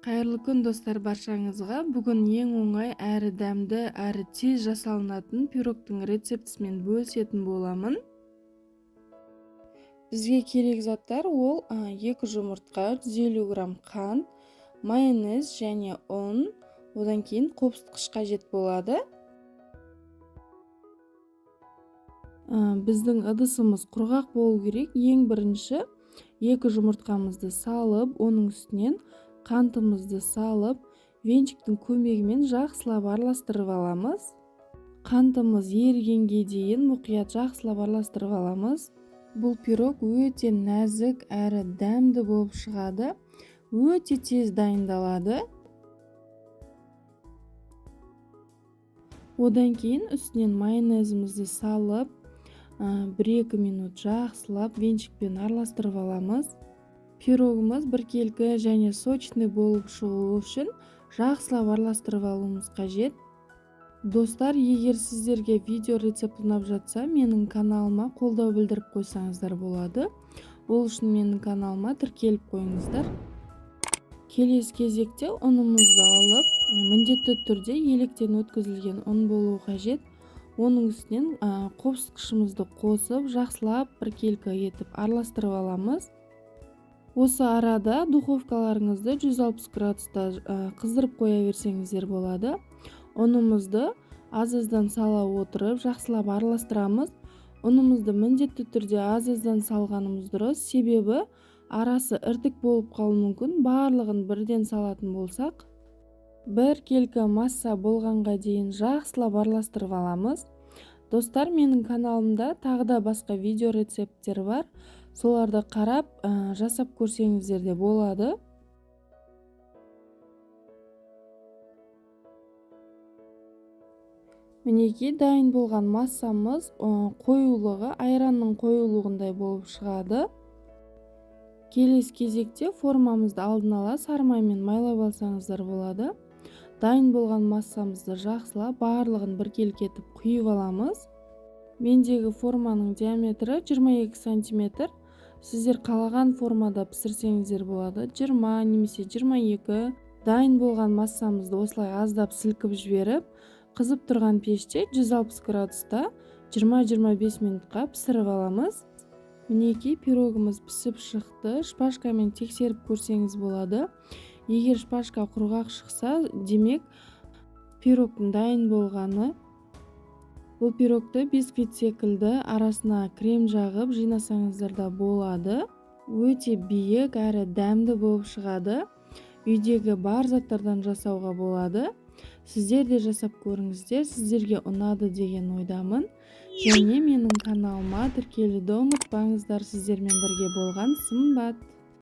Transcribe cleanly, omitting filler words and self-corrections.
Қайырлы күн, достар, баршаңызға. Бүгін ең оңай, әрі дәмді, әрі тез жасалынатын пирогтың рецептісімен бөлісетін боламын. Бізге керек заттар ол 2 жұмыртқа, 150 грамм қант, майонез және ұн, одан кейін қопсытқыш қажет болады. Біздің ыдысымыз құрғақ болу керек. Ең бірінші 2 жұмыртқамызды салып, оның үстінен қантымызды салып, венчиктің көмегімен жақсылап араластырып аламыз. Қантымыз ерігенге дейін мұқият жақсылап араластырып аламыз. Бұл пирог өте нәзік әрі дәмді болып шығады, өте тез дайындалады. Одан кейін үстінен майонезімізді салып, 1-2 минут жақсылап венчикпен араластырып аламыз. Пирогымыз біркелкі және сочный болып шығуы үшін жақсылап араластырып алуымыз қажет. Достар, егер сіздерге видео рецепт ұнап жатса, менің каналыма қолдау білдіріп қойсаңыздар болады. Ол үшін менің каналыма тіркеліп қойыңыздар. Келесі кезекте ұнымызды алып, міндетті түрде електен өткізілген ұн болуы қажет. Оның үстінен қопсытқышымызды қосып, жақсылап біркелкі етіп араластырып аламыз. Осы арада духовкаларыңызды 160 градуста қыздырып қоя берсеңіздер болады. Ұнымызды аз-аздан сала отырып, жақсылап араластырамыз. Ұнымызды міндетті түрде аз-аздан салғанымыз дұрыс, себебі арасы іртік болып қалуы мүмкін. Барлығын бірден салатын болсақ, біркелкі масса болғанға дейін жақсылап араластырып аламыз. Достар, менің каналымда тағы да басқа видео рецепттер бар. Соларды қарап, жасап көрсеңіздер де болады. Мінекей, дайын болған массамыз, қоюлығы айранның қоюлығындай болып шығады. Келесі кезекте формамызды алдын ала сары маймен майлап алсаңыздар болады. Дайын болған массамызды жақсылап барлығын біркелкі етіп құйып аламыз. Мендегі форманың диаметрі 22 сантиметр. Сіздер қалаған формада пісірсеңіздер болады. 20 немесе 22. Дайын болған массамызды осылай аздап сілкіп жіберіп, қызып тұрған пеште 160 градуста 20-25 минутқа пісіріп аламыз. Мінекей, пирогымыз пісіп шықты. Шпажкамен тексеріп көрсеңіз болады. Егер шпажка құрғақ шықса, демек пирогтың дайын болғаны. Бұл пирогты бисквит секілді арасына крем жағып жинасаңыздар да болады. Өте биік әрі дәмді болып шығады. Үйдегі бар заттардан жасауға болады. Сіздер де жасап көріңіздер, сіздерге ұнады деген ойдамын. Және менің каналыма тіркелуді ұмытпаңыздар. Сіздермен бірге болған Сымбат.